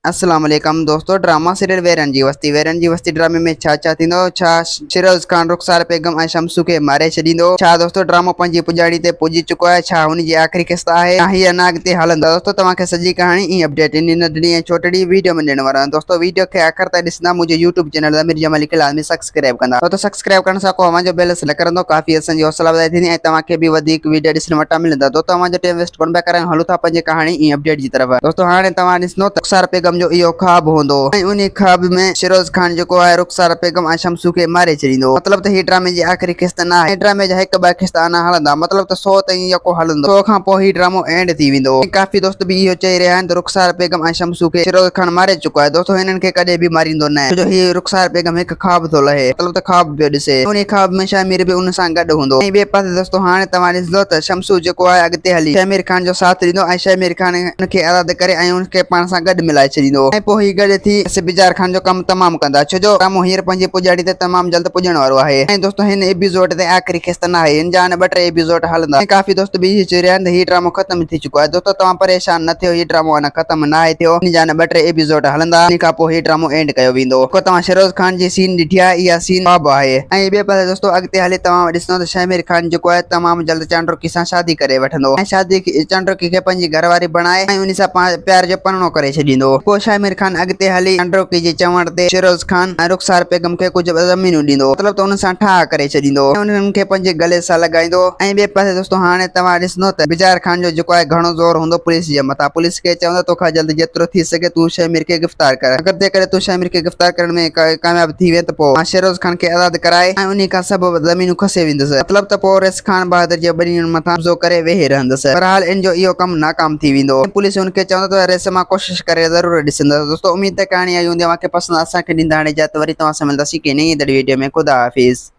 اسلام عليڪم دوستو ڊراما سيريل ويرن جي وستي ويرن جي وستي ڊرامي ۾ ڇا ڇا ٿيندو ڇا شيروز خان رخسار بيگم ۽ شمسو کي ماري ڇڏيندو ڇا دوستو ڊرامو پنهنجي پڄاڻي تي پڄي چڪو آهي ڇا هن جي آخري قسط آهي يا هي اڃا اڳتي هلندو دوستو توهان کي سڄي ڪهاڻي ۽ اپڊيٽ ان ننڍڙي ۽ ڇوٽڙي ويڊيو ۾ ڏيڻ وارو آهيان دوستو ويڊيو کي آخر تائين ڏسندا منهنجو يوٽيوب چينل ضمير جمالي کي لازمي سبسڪرائب ڪندا ڇو ته سبسڪرائب ڪرڻ سان ڪو اوهان جو بيلنس نه ڪرندو ڪافي اسان جي حوصلا افزائي ٿيندي ۽ توهان کي به وڌيڪ ويڊيو ڏسڻ وٽان ملندا دوستو اوهان جو ٽيم ويسٽ ڪونه پيا ڪرايون هلون ٿا پنهنجي ڪهاڻي ۽ اپڊيٽ جي طرف دوستو هاڻي توهان ڏسندو ته رخسار بيگم جو اهو خواب هوندو ۽ انهي خواب ۾ شيروز خان جيڪو آهي رخسار بيگم ۽ شمسو کي ماري ڇڏيندو مطلب ته هي ڊرامي جي آخري قسط نه آهي ڊرامي جا هڪ ٻه قسط اڃا هلندا مطلب ته سو تائين يڪو هلندو سو کان پوء هي ڊرامو اينڊ ٿي ويندو ۽ ڪافي دوست به اهو چئي رهيا آهن ته رخسار بيگم ۽ شمسو کي شيروز خان ماري چڪو آهي دوستو هنن کي ڪڏهن به ماريندو نه ڇو جو هي رخسار بيگم هڪ خواب ٿو لهي مطلب ته خواب پيو ڏسي. انهي خواب ۾ شهمير به ان سان گڏ هوندو ۽ ٻئي پاسي دوستو هاڻي توهان ڏسندو ته شمسو جيڪو آهي اڳتي هلي شهمير خان جو ساٿ ڏيندو ۽ شهمير خان ان کي آزاد ڪري ۽ ان کي پاڻ سان گڏ ملائي ڇڏيندو ۽ پوء هي گڏ ٿي بجار خان جو ڪم تمام ڪندا ڇو جو ڊرامو هينئر پنهنجي پڄاڻي تي تمام جلد پڄڻ وارو آهي ۽ دوستو هن ايپيسوڊ تي آخري قسط ناهي هن جا اڃا ٻه ٽي ايپيسوڊ هلندا ۽ ڪافي دوست به اهي چئي رهيا آهن ته هي ڊرامو ختم ٿي چڪو آهي دوستو توهان پريشان نه ٿيو هي ڊرامو اڃا ختم ناهي ٿيو ان جا اڃا ٻه ٽي ايپيسوڊ هلندا ان کان پوء هي ڊرامو اينڊ ڪيو ويندو. جيڪو توهان شيروز خان جي سين ڏٺي آهي اها سين خواب آهي ۽ ٻئي پاسي دوستو اڳتي هلي توهان ڏسندو ته شهمير خان جيڪو آهي تمام جلد چانڊوڪي سان شادي ڪري وٺندو ۽ شادي چانڊوڪي کي پنهنجي گهر واري بڻائي ۽ ان سان پيار جو پرڻو ڪري ڇڏيندو پوء شهمير خان اڳتي هلي چانڊوڪي جي چوڻ تي شيروز خان ۽ رخسار بيگم کي ڪجهه زمينون ڏيندو مطلب ته انهن سان ٺاهه ڪري ڇڏيندو ۽ انهن کي پنهنجي گلي سان لڳائيندو ۽ ٻئي پاسي دوستو هاڻي توهان ڏسندو ته بجار خان جو جيڪو آهي گهڻو زور هوندو پوليس جي مٿان پوليس کي چوندو توکان جلد جيترو ٿي سگهي تون شهمير کي گرفتار ڪر اگر جيڪڏهن تون شهمير کي گرفتار ڪرڻ ۾ ڪامياب ٿي وئين ته پوء مان شيروز خان کي آزاد ڪرائي ۽ انهي کان سڀ زمينون کسي ويندس مطلب ته پوء ريس خان بهادر جي ٻنين مٿان قبضو ڪري ويهي رهندس بهرحال ان جو اهو ڪم ناڪام ٿي ويندو ۽ پوليس ان کي چوندو ته ريس مان ڪوشش ڪري ضرور ڏسندس دوستو اميد ته ڪهاڻي آئي هوندي اوهان کي پسند اسان کي ڏيندا هاڻي اجازت وري توهان سان ملنداسين ڪنهن نئين ايندڙ ويڊيو ۾ خدا حافظ.